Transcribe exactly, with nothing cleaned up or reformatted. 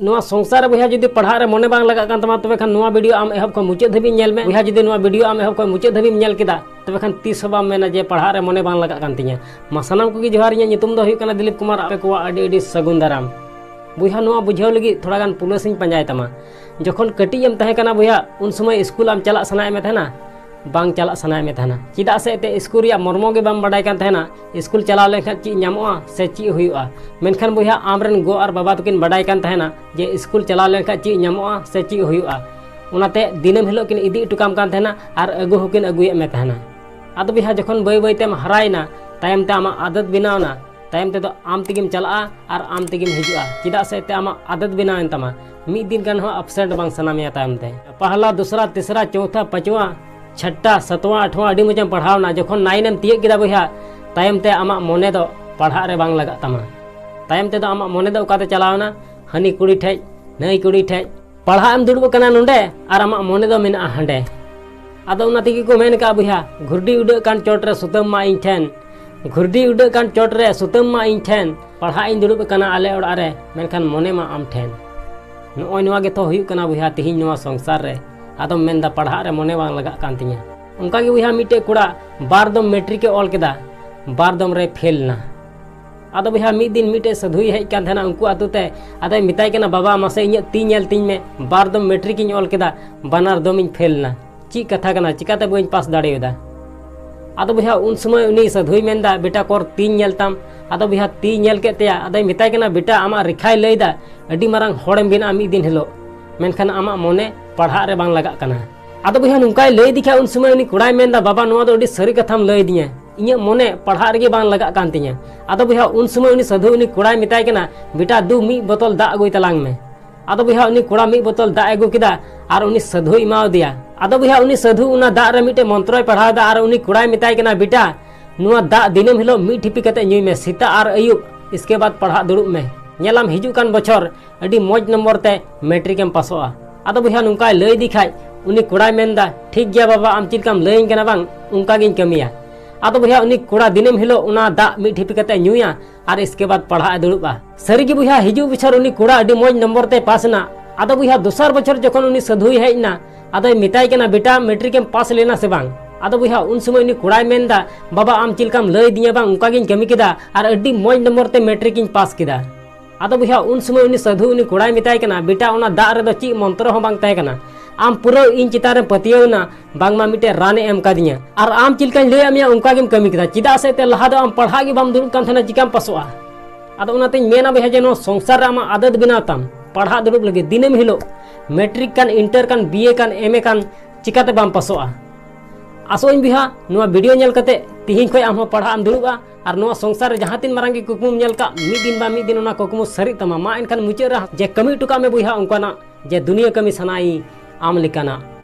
ᱱᱚᱣᱟ ᱥᱚᱝᱥᱟᱨ ᱨᱮ ᱵᱚᱭᱦᱟ ᱡᱩᱫᱤ ᱯᱟᱲᱦᱟᱜ ᱨᱮ ᱢᱚᱱᱮ ᱵᱟᱝ ᱞᱟᱜᱟᱜ ᱠᱟᱱ ᱛᱟᱢᱟ, ᱛᱚᱵᱮ ᱠᱷᱟᱱ ᱱᱚᱣᱟ ᱵᱷᱤᱰᱤᱭᱳ ᱟᱢ ᱮᱦᱚᱵ ᱠᱷᱚᱱ ᱢᱩᱪᱟᱹᱫ ᱫᱷᱟᱹᱵᱤᱡ ᱧᱮᱞ ᱢᱮ᱾ ᱵᱚᱭᱦᱟ ᱡᱩᱫᱤ ᱱᱚᱣᱟ ᱵᱷᱤᱰᱤᱭᱳ ᱟᱢ ᱮᱦᱚᱵ ᱠᱷᱚᱱ ᱢᱩᱪᱟᱹᱫ ᱫᱷᱟᱹᱵᱤᱡ ᱧᱮᱞ ᱠᱮᱫᱟ, ᱛᱚᱵᱮ ᱠᱷᱟᱱ ᱛᱤᱥ ᱦᱚᱸ ᱵᱟᱢ ᱢᱮᱱᱟ ᱡᱮ ᱯᱟᱲᱦᱟᱜ ᱨᱮ ᱢᱚᱱᱮ ᱵᱟᱝ ᱞᱟᱜᱟᱜ ᱠᱟᱱ ᱛᱤᱧᱟ᱾ ᱢᱟ ᱥᱟᱱᱟᱢ ᱠᱚᱜᱮ ᱡᱚᱦᱟᱨ, ᱤᱧᱟᱹᱜ ᱧᱩᱛᱩᱢ ᱫᱚ ᱦᱩᱭᱩᱜ ᱠᱟᱱᱟ ᱫᱤᱞᱤᱯ ᱠᱩᱢᱟᱨ, ᱟᱯᱮ ᱠᱚᱣᱟᱜ ᱟᱹᱰᱤ ᱟᱹᱰᱤ ᱥᱟᱹᱜᱩᱱ ᱫᱟᱨᱟᱢ᱾ ᱵᱚᱭᱦᱟ ᱱᱚᱣᱟ ᱵᱩᱡᱷᱟᱹᱣ ᱞᱟᱹᱜᱤᱫ ᱛᱷᱚᱲᱟ ᱜᱟᱱ ᱯᱩᱞᱟᱹᱥᱤᱧ ᱯᱟᱸᱡᱟᱭ ᱛᱟᱢᱟ᱾ ᱡᱚᱠᱷᱚᱱ ᱠᱟᱹᱴᱤᱡ ᱮᱢ ᱛᱟᱦᱮᱸ ᱠᱟᱱᱟ ᱵᱚᱭᱦᱟ, ᱩᱱ ᱥᱚᱢᱚᱭ ᱥᱠᱩᱞ ᱟᱢ ᱪᱟᱞᱟᱜ ᱥᱟᱱᱟᱭᱮᱫ ᱢᱮ ᱛᱟᱦᱮᱱᱟ? ᱵᱟᱝ ᱪᱟᱞᱟᱜ ᱥᱟᱱᱟᱭᱮᱫ ᱢᱮ ᱛᱟᱦᱮᱱᱟ᱾ ᱪᱮᱫᱟᱜ ᱥᱮ ᱮᱱᱛᱮ ᱥᱠᱩᱞ ᱨᱮᱭᱟᱜ ᱢᱚᱨᱢᱚ ᱜᱮ ᱵᱟᱢ ᱵᱟᱰᱟᱭ ᱠᱟᱱ ᱛᱟᱦᱮᱱᱟ, ᱥᱠᱩᱞ ᱪᱟᱞᱟᱣ ᱞᱮᱱᱠᱷᱟᱱ ᱪᱮᱫ ᱧᱟᱢᱚᱜᱼᱟ ᱥᱮ ᱪᱮᱫ ᱦᱩᱭᱩᱜᱼᱟ᱾ ᱢᱮᱱᱠᱷᱟᱱ ᱵᱚᱭᱦᱟ ᱟᱢᱨᱮᱱ ᱜᱚ ᱟᱨ ᱵᱟᱵᱟ ᱛᱟᱹᱠᱤᱱ ᱵᱟᱰᱟᱭ ᱠᱟᱱ ᱛᱟᱦᱮᱱᱟ ᱡᱮ ᱥᱠᱩᱞ ᱪᱟᱞᱟᱣ ᱞᱮᱱᱠᱷᱟᱱ ᱪᱮᱫ ᱧᱟᱢᱚᱜᱼᱟ ᱥᱮ ᱪᱮᱫ ᱦᱩᱭᱩᱜᱼᱟ᱾ ᱚᱱᱟᱛᱮ ᱫᱤᱱᱟᱹᱢ ᱦᱤᱞᱳᱜ ᱠᱤᱱ ᱤᱫᱤ ᱦᱚᱴᱚ ᱠᱟᱢ ᱠᱟᱱ ᱛᱟᱦᱮᱱᱟ ᱟᱨ ᱟᱹᱜᱩ ᱦᱚᱸᱠᱤᱱ ᱟᱹᱜᱩᱭᱮᱫ ᱢᱮ ᱛᱟᱦᱮᱱᱟ᱾ ᱟᱫᱚ ᱵᱚᱭᱦᱟ ᱡᱚᱠᱷᱚᱱ ᱵᱟᱹᱭ ᱵᱟᱹᱭ ᱛᱮᱢ ᱦᱟᱨᱟᱭᱮᱱᱟ, ᱛᱟᱭᱚᱢ ᱛᱮ ᱟᱢᱟᱜ ᱟᱫᱚᱛ ᱵᱮᱱᱟᱣ ᱮᱱᱟ, ᱛᱟᱭᱚᱢ ᱛᱮᱫᱚ ᱟᱢ ᱛᱮᱜᱮᱢ ᱪᱟᱞᱟᱜᱼᱟ ᱟᱨ ᱟᱢ ᱛᱮᱜᱮᱢ ᱦᱤᱡᱩᱜᱼᱟ᱾ ᱪᱮᱫᱟᱜ ᱥᱮ ᱮᱱᱛᱮ ᱟᱢᱟᱜ ᱟᱫᱚᱛ ᱵᱮᱱᱟᱣ ᱮᱱ ᱛᱟᱢᱟ, ᱢᱤᱫ ᱫᱤᱱ ᱜᱟᱱ ᱦᱚᱸ ᱟᱵᱥᱮᱱᱴ ᱵᱟᱝ ᱥᱟᱱᱟ ᱢᱮᱭᱟ ᱛᱟᱭᱚᱢ ᱛᱮ᱾ ᱯᱟᱦᱞᱟ, ᱫᱩᱥᱨᱟ, ᱛᱤᱥᱨᱟ, ᱪᱚᱣᱛᱷᱟ, ᱯᱟᱸᱪᱣᱟ, ᱪᱷᱟᱴᱴᱟ, ᱥᱟᱛᱣᱟ, ᱟᱴᱷᱣᱟ ᱟᱹᱰᱤ ᱢᱚᱡᱽ ᱮᱢ ᱯᱟᱲᱦᱟᱣ ᱮᱱᱟ᱾ ᱡᱚᱠᱷᱚᱱ ᱱᱟᱭᱤᱱ ᱮᱢ ᱛᱤᱭᱟᱹᱜ ᱠᱮᱫᱟ ᱵᱚᱭᱦᱟ, ᱛᱟᱭᱚᱢ ᱛᱮ ᱟᱢᱟᱜ ᱢᱚᱱᱮ ᱫᱚ ᱯᱟᱲᱦᱟᱜ ᱨᱮ ᱵᱟᱝ ᱞᱟᱜᱟᱜ ᱛᱟᱢᱟ᱾ ᱛᱟᱭᱚᱢ ᱛᱮᱫᱚ ᱟᱢᱟᱜ ᱢᱚᱱᱮ ᱫᱚ ᱚᱠᱟᱛᱮ ᱪᱟᱞᱟᱣ ᱮᱱᱟ? ᱦᱟᱹᱱᱤ ᱠᱩᱲᱤ ᱴᱷᱮᱡ, ᱱᱟᱹᱭ ᱠᱩᱲᱤ ᱴᱷᱮᱡ᱾ ᱯᱟᱲᱦᱟᱜ ᱮᱢ ᱫᱩᱲᱩᱵ ᱟᱠᱟᱱᱟ ᱱᱚᱰᱮ ᱟᱨ ᱟᱢᱟᱜ ᱢᱚᱱᱮ ᱫᱚ ᱢᱮᱱᱟᱜᱼᱟ ᱦᱟᱸᱰᱮ᱾ ᱟᱫᱚ ᱚᱱᱟ ᱛᱮᱜᱮ ᱠᱚ ᱢᱮᱱ ᱠᱟᱜᱼᱟ ᱵᱚᱭᱦᱟ, ᱜᱷᱩᱨᱰᱤ ᱩᱰᱟᱹᱜ ᱠᱟᱱ ᱪᱚᱴ ᱨᱮ ᱥᱩᱛᱟᱹᱢ ᱢᱟ ᱤᱧ ᱴᱷᱮᱱ, ᱜᱷᱩᱨᱰᱤ ᱩᱰᱟᱹᱜ ᱠᱟᱱ ᱪᱚᱴ ᱨᱮ ᱥᱩᱛᱟᱹᱢ ᱢᱟ ᱤᱧ ᱴᱷᱮᱱ᱾ ᱯᱟᱲᱦᱟᱜ ᱤᱧ ᱫᱩᱲᱩᱵ ᱟᱠᱟᱱᱟ ᱟᱞᱮ ᱚᱲᱟᱜ ᱨᱮ, ᱢᱮᱱᱠᱷᱟᱱ ᱢᱚᱱᱮ ᱢᱟ ᱟᱢ ᱴᱷᱮᱱ᱾ ᱱᱚᱜᱼᱚᱭ ᱱᱚᱣᱟ ᱜᱮᱛᱚ ᱦᱩᱭᱩᱜ ᱠᱟᱱᱟ ᱵᱚᱭᱦᱟ ᱛᱤᱦᱤᱧ ᱱᱚᱣᱟ ᱥᱚᱝᱥᱟᱨ ᱨᱮ᱾ ᱟᱫᱚᱢ ᱢᱮᱱᱫᱟ ᱯᱟᱲᱦᱟᱜ ᱨᱮ ᱢᱚᱱᱮ ᱵᱟᱝ ᱞᱟᱜᱟᱜ ᱠᱟᱱ ᱛᱤᱧᱟ᱾ ᱚᱱᱠᱟ ᱜᱮ ᱵᱚᱭᱦᱟ ᱢᱤᱫᱴᱮᱡ ᱠᱚᱲᱟ ᱵᱟᱨ ᱫᱚᱢ ᱢᱮᱴᱨᱤᱠ ᱮ ᱚᱞ ᱠᱮᱫᱟ, ᱵᱟᱨ ᱫᱚᱢ ᱨᱮ ᱯᱷᱮᱞ ᱮᱱᱟ᱾ ᱟᱫᱚ ᱵᱚᱭᱦᱟ ᱢᱤᱫ ᱫᱤᱱ ᱢᱤᱫᱴᱮᱡ ᱥᱟᱹᱫᱷᱩᱭ ᱦᱮᱡ ᱠᱟᱱ ᱛᱟᱦᱮᱱᱟ ᱩᱱᱠᱩ ᱟᱛᱳ ᱛᱮ᱾ ᱟᱫᱚᱭ ᱢᱮᱛᱟᱭ ᱠᱟᱱᱟ, "ᱵᱟᱵᱟ ᱢᱟᱥᱮ ᱤᱧᱟᱹᱜ ᱛᱤ ᱧᱮᱞ ᱛᱤᱧ ᱢᱮ, ᱵᱟᱨ ᱫᱚᱢ ᱢᱮᱴᱨᱤᱠ ᱤᱧ ᱚᱞ ᱠᱮᱫᱟ, ᱵᱟᱱᱟᱨ ᱫᱚᱢ ᱤᱧ ᱯᱷᱮᱞ ᱮᱱᱟ, ᱪᱮᱫ ᱠᱟᱛᱷᱟ ᱠᱟᱱᱟ, ᱪᱤᱠᱟᱛᱮ ᱵᱟᱹᱧ ᱯᱟᱥ ᱫᱟᱲᱮᱭᱟᱫᱟ?" ᱟᱫᱚ ᱵᱚᱭᱦᱟ ᱩᱱ ᱥᱚᱢᱚᱭ ᱩᱱᱤ ᱥᱟᱹᱫᱷᱩᱭ ᱢᱮᱱᱫᱟ, "ᱵᱮᱴᱟ ᱠᱚᱨ ᱛᱤᱧ ᱧᱮᱞ ᱛᱟᱢ?" ᱟᱫᱚ ᱵᱚᱭᱦᱟ ᱛᱤ ᱧᱮᱞ ᱠᱮᱫ ᱛᱟᱭᱟ, ᱟᱫᱚᱭ ᱢᱮᱛᱟᱭ ᱠᱟᱱᱟ, "ᱵᱮᱴᱟ ᱟᱢᱟᱜ ᱨᱮᱠᱷᱟᱭ ᱞᱟᱹᱭᱫᱟ ᱟᱹᱰᱤ ᱢᱟᱨᱟᱝ ᱦᱚᱲᱮᱢ ᱵᱮᱱᱟᱜᱼᱟ ᱢᱤᱫ ᱫᱤᱱ ᱦᱤᱞᱳᱜ, ᱢᱮᱱᱠᱷᱟᱱ ᱟᱢᱟᱜ ᱢᱚᱱᱮ ᱯᱟᱲᱦᱟᱜ ᱨᱮ ᱵᱟᱝ ᱞᱟᱜᱟᱜ ᱠᱟᱱᱟ᱾" ᱟᱫᱚ ᱵᱚᱭᱦᱟ ᱱᱚᱝᱠᱟᱭ ᱞᱟᱹᱭ ᱤᱫᱤ ᱠᱷᱟᱡ ᱩᱱ ᱥᱚᱢᱚᱭ ᱩᱱᱤ ᱠᱚᱲᱟᱭ ᱢᱮᱱᱫᱟ, "ᱵᱟᱵᱟ ᱱᱚᱣᱟ ᱫᱚ ᱟᱹᱰᱤ ᱥᱟᱹᱨᱤ ᱠᱟᱛᱷᱟᱢ ᱞᱟᱹᱭ ᱟᱹᱫᱤᱧᱟ, ᱤᱧᱟᱹᱜ ᱢᱚᱱᱮ ᱯᱟᱲᱦᱟᱜ ᱨᱮᱜᱮ ᱵᱟᱝ ᱞᱟᱜᱟᱜ ᱠᱟᱱ ᱛᱤᱧᱟ᱾" ᱟᱫᱚ ᱵᱚᱭᱦᱟ ᱩᱱ ᱥᱚᱢᱚᱭ ᱩᱱᱤ ᱥᱟᱹᱫᱷᱩ ᱩᱱᱤ ᱠᱚᱲᱟᱭ ᱢᱮᱛᱟᱭ ᱠᱟᱱᱟ, "ᱵᱮᱴᱟ ᱫᱩ ᱢᱤᱫ ᱵᱳᱛᱚᱞ ᱫᱟᱜ ᱟᱹᱜᱩᱭ ᱛᱟᱞᱟᱝ ᱢᱮ᱾" ᱟᱫᱚ ᱵᱚᱭᱦᱟ ᱩᱱᱤ ᱠᱚᱲᱟ ᱢᱤᱫ ᱵᱳᱛᱚᱞ ᱫᱟᱜ ᱮ ᱟᱹᱜᱩ ᱠᱮᱫᱟ ᱟᱨ ᱩᱱᱤ ᱥᱟᱹᱫᱷᱩᱭ ᱮᱢᱟᱣᱟᱫᱮᱭᱟ᱾ ᱟᱫᱚ ᱵᱚᱭᱦᱟ ᱩᱱᱤ ᱥᱟᱹᱫᱷᱩ ᱚᱱᱟ ᱫᱟᱜ ᱨᱮ ᱢᱤᱫᱴᱮᱡ ᱢᱚᱱᱛᱨᱚᱭ ᱯᱟᱲᱦᱟᱣ ᱮᱫᱟ ᱟᱨ ᱩᱱᱤ ᱠᱚᱲᱟᱭ ᱢᱮᱛᱟᱭ ᱠᱟᱱᱟ, "ᱵᱮᱴᱟ ᱱᱚᱣᱟ ᱫᱟᱜ ᱫᱤᱱᱟᱹᱢ ᱦᱤᱞᱳᱜ ᱢᱤᱫ ᱴᱷᱤᱯᱤ ᱠᱟᱛᱮ ᱧᱩᱭ ᱢᱮ ᱥᱮᱛᱟᱜ ᱟᱨ ᱟᱹᱭᱩᱵ, ᱤᱥᱠᱮ ᱵᱟᱫ ᱯᱟᱲᱦᱟᱜ ᱫᱩᱲᱩᱵ ᱢᱮ, ᱧᱮᱞᱟᱢ ᱦᱤᱡᱩᱜ ᱠᱟᱱ ᱵᱚᱪᱷᱚᱨ ᱟᱹᱰᱤ ᱢᱚᱡᱽ ᱱᱚᱢᱵᱚᱨ ᱛᱮ ᱢᱮᱴᱨᱤᱠ ᱮᱢ ᱯᱟᱥᱚᱜᱼᱟ᱾" ᱟᱫᱚ ᱵᱚᱭᱦᱟ ᱱᱚᱝᱠᱟᱭ ᱞᱟᱹᱭ ᱤᱫᱤ ᱠᱷᱟᱡ ᱩᱱᱤ ᱠᱚᱲᱟᱭ ᱢᱮᱱᱫᱟ, "ᱴᱷᱤᱠ ᱜᱮᱭᱟ ᱵᱟᱵᱟ, ᱟᱢ ᱪᱮᱫ ᱞᱮᱠᱟᱢ ᱞᱟᱹᱭᱟᱹᱧ ᱠᱟᱱᱟ ᱵᱟᱝ, ᱚᱱᱠᱟ ᱜᱤᱧ ᱠᱟᱹᱢᱤᱭᱟ᱾" ᱟᱫᱚ ᱵᱚᱭᱦᱟ, ᱩᱱᱤ ᱠᱚᱲᱟ ᱫᱤᱱᱟᱹᱢ ᱦᱤᱞᱳᱜ ᱚᱱᱟ ᱫᱟᱜ ᱢᱤᱫ ᱴᱷᱤᱯᱤ ᱠᱟᱛᱮ ᱧᱩᱭᱟ ᱟᱨ ᱤᱥᱠᱮ ᱵᱟᱫ ᱯᱟᱲᱦᱟᱜ ᱮ ᱫᱩᱲᱩᱵᱼᱟ᱾ ᱥᱟᱹᱨᱤ ᱜᱮ ᱵᱚᱭᱦᱟ, ᱦᱤᱡᱩᱜ ᱵᱚᱪᱷᱚᱨ ᱩᱱᱤ ᱠᱚᱲᱟ ᱟᱹᱰᱤ ᱢᱚᱡᱽ ᱱᱚᱢᱵᱚᱨ ᱛᱮ ᱯᱟᱥ ᱮᱱᱟ᱾ ᱟᱫᱚ ᱵᱚᱭᱦᱟ, ᱫᱚᱥᱟᱨ ᱵᱚᱪᱷᱚᱨ ᱡᱚᱠᱷᱚᱱ ᱩᱱᱤ ᱥᱟᱹᱫᱷᱩᱭ ᱦᱮᱡ ᱮᱱᱟ, ᱟᱫᱚᱭ ᱢᱮᱛᱟᱭ ᱠᱟᱱᱟ, "ᱵᱮᱴᱟ, ᱢᱮᱴᱨᱤᱠ ᱮᱢ ᱯᱟᱥ ᱞᱮᱱᱟ ᱥᱮ ᱵᱟᱝ?" ᱟᱫᱚ ᱵᱚᱭᱦᱟ, ᱩᱱ ᱥᱚᱢᱚᱭ ᱩᱱᱤ ᱠᱚᱲᱟᱭ ᱢᱮᱱᱫᱟ, "ᱵᱟᱵᱟ, ᱟᱢ ᱪᱮᱫ ᱞᱮᱠᱟᱢ ᱞᱟᱹᱭ ᱫᱤᱧᱟ ᱵᱟᱝ, ᱚᱱᱠᱟ ᱜᱤᱧ ᱠᱟᱹᱢᱤ ᱠᱮᱫᱟ ᱟᱨ ᱟᱹᱰᱤ ᱢᱚᱡᱽ ᱱᱚᱢᱵᱚᱨ ᱛᱮ ᱢᱮᱴᱨᱤᱠ ᱤᱧ ᱯᱟᱥ ᱠᱮᱫᱟ᱾" ᱟᱫᱚ ᱵᱚᱭᱦᱟ, ᱩᱱ ᱥᱚᱢᱚᱭ ᱩᱱᱤ ᱥᱟᱹᱫᱷᱩ ᱩᱱᱤ ᱠᱚᱲᱟᱭ ᱢᱮᱛᱟᱭ ᱠᱟᱱᱟ, "ᱵᱮᱴᱟ, ᱚᱱᱟ ᱫᱟᱜ ᱨᱮᱫᱚ ᱪᱮᱫ ᱢᱚᱱᱛᱨᱚ ᱦᱚᱸ ᱵᱟᱝ ᱛᱟᱦᱮᱸ ᱠᱟᱱᱟ᱾ ᱟᱢ ᱯᱩᱨᱟᱹ ᱤᱧ ᱪᱮᱛᱟᱱ ᱨᱮᱢ ᱯᱟᱹᱛᱭᱟᱹᱣ ᱮᱱᱟ, ᱵᱟᱝᱢᱟ ᱢᱤᱫᱴᱮᱱ ᱨᱟᱱᱮ ᱮᱢ ᱠᱟᱫᱤᱧᱟ᱾ ᱟᱨ ᱟᱢ ᱪᱮᱫ ᱞᱮᱠᱟᱧ ᱞᱟᱹᱭᱟᱫ ᱢᱮᱭᱟ, ᱚᱱᱠᱟ ᱜᱮᱢ ᱠᱟᱹᱢᱤ ᱠᱮᱫᱟ᱾ ᱪᱮᱫᱟᱜ ᱥᱮ ᱮᱱᱛᱮ ᱞᱟᱦᱟ ᱫᱚ ᱟᱢ ᱯᱟᱲᱦᱟᱜ ᱜᱮ ᱵᱟᱢ ᱫᱩᱲᱩᱵ ᱠᱟᱱ ᱛᱟᱦᱮᱱᱟ, ᱪᱤᱠᱟᱢ ᱯᱟᱥᱚᱜᱼᱟ?" ᱟᱫᱚ ᱚᱱᱟᱛᱤᱧ ᱢᱮᱱᱟ ᱵᱚᱭᱦᱟ, ᱡᱮ ᱱᱚᱣᱟ ᱥᱚᱝᱥᱟᱨ ᱨᱮ ᱟᱢᱟᱜ ᱟᱫᱟᱛ ᱵᱮᱱᱟᱣ ᱛᱟᱢ, ᱯᱟᱲᱦᱟᱜ ᱫᱩᱲᱩᱵ ᱞᱟᱹᱜᱤᱫ ᱫᱤᱱᱟᱹᱢ ᱦᱤᱞᱳᱜ, ᱢᱮᱴᱨᱤᱠ ᱠᱟᱱ, ᱤᱱᱴᱟᱨ ᱠᱟᱱ, ᱵᱤ ᱮ ᱠᱟᱱ, ᱮᱢ ᱮ ᱠᱟᱱ, ᱪᱤᱠᱟᱛᱮ ᱵᱟᱢ ᱯᱟᱥᱚᱜᱼᱟ? ᱟᱥᱚᱜ ᱟᱹᱧ ᱵᱚᱭᱦᱟ, ᱱᱚᱣᱟ ᱵᱷᱤᱰᱤᱭᱳ ᱧᱮᱞ ᱠᱟᱛᱮ ᱛᱤᱦᱤᱧ ᱠᱷᱚᱱ ᱟᱢ ᱦᱚᱸ ᱯᱟᱲᱦᱟᱜ ᱮᱢ ᱫᱩᱲᱩᱵᱼᱟ ᱟᱨ ᱱᱚᱣᱟ ᱥᱚᱝᱥᱟᱨ ᱨᱮ ᱡᱟᱦᱟᱸ ᱛᱤᱱ ᱢᱟᱨᱟᱝ ᱜᱮ ᱠᱩᱠᱢᱩᱢ ᱧᱮᱞ ᱠᱟᱜ, ᱢᱤᱫ ᱫᱤᱱ ᱵᱟ ᱢᱤᱫ ᱫᱤᱱ ᱚᱱᱟ ᱠᱩᱠᱢᱩ ᱥᱟᱹᱨᱤᱜ ᱛᱟᱢᱟ᱾ ᱢᱟ ᱮᱱᱠᱷᱟᱱ ᱢᱩᱪᱟᱹᱫ ᱨᱮ ᱡᱮ ᱠᱟᱹᱢᱤ ᱦᱚᱴᱚ ᱠᱟᱜ ᱢᱮ ᱵᱚᱭᱦᱟ, ᱚᱱᱠᱟᱱᱟᱜ ᱡᱮ ᱫᱩᱱᱤᱭᱟᱹ ᱠᱟᱹᱢᱤ ᱥᱟᱱᱟᱭ ᱟᱢ ᱞᱮᱠᱟᱱᱟᱜ᱾